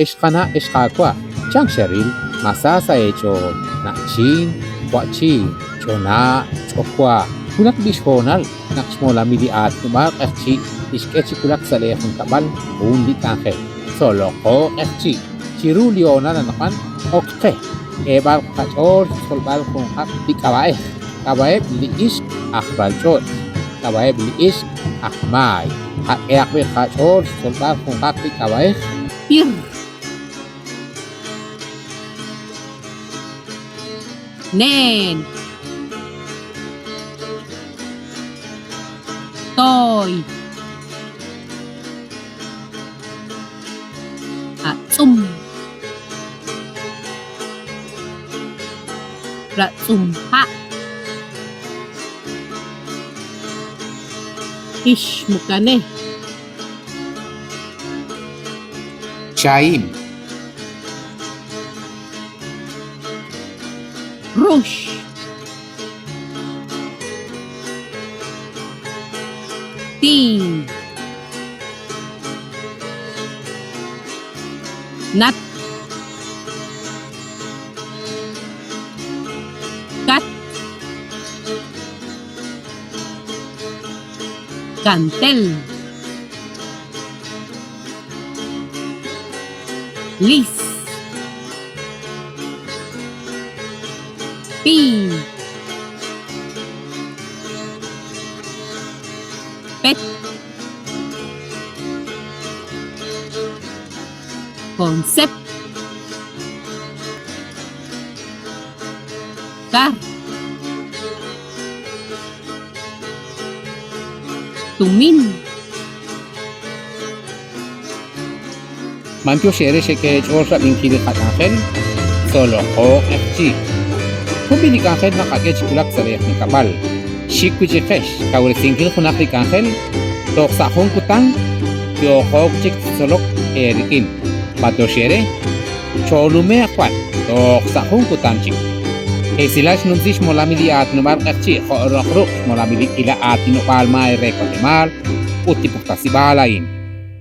Ex qana' ex qaawa', chank xeril, ma sa sa' eech'ool, na'chin, wa'chin, ch'ona', ch'owa'. Wulak b'i xhoonal naq xmolamil li aatinob'aal q'eqchi' tixk'e chi wulak sa' lee junkab'al jun li k'anjel. Tzoloqo q'eqchi'. Chiru li hoonal anaqwan ok qe xk'eeb'al qach'ool xtzolb'al junqaq li k'ab'a'ej, k'ab'a'eb' li ixq aj ralch'och', k'ab'a'eb' li ixq aj maay. Qak'ehaq b'i' qach'ool xtzolb'al junqaq li k'ab'a'ej. Pir. Neen. Tooy. Atz'um. Ratz'um ha'. Ixmukane. Chahim. Rux. Tin. Nat. Kat. Kantel. Lis. Pi. Pet. Concept. Kar. Tumin. B'antiox eere xek'e eech'ool rab'inkil li qak'anjel, tzoloqo q'eqchi'. Jun b'i' li k'anjel naqak'e chi wulak sa' lee junkab'al. Xik wi' chik qex xkawresinkil junaq li k'anjel toj sa' jun kutan yooqo chik chi tzolok eerik'in. B'antiox eere, choonume'q wan toj sa' jun kutan chik. Esilal xnumsi xmolamil li aatinob'aal q'eqchi' jo' roq ruq' xmolamil li k'iila aatinob'aal maay re Watemaal ut li puktasib'aal a'in.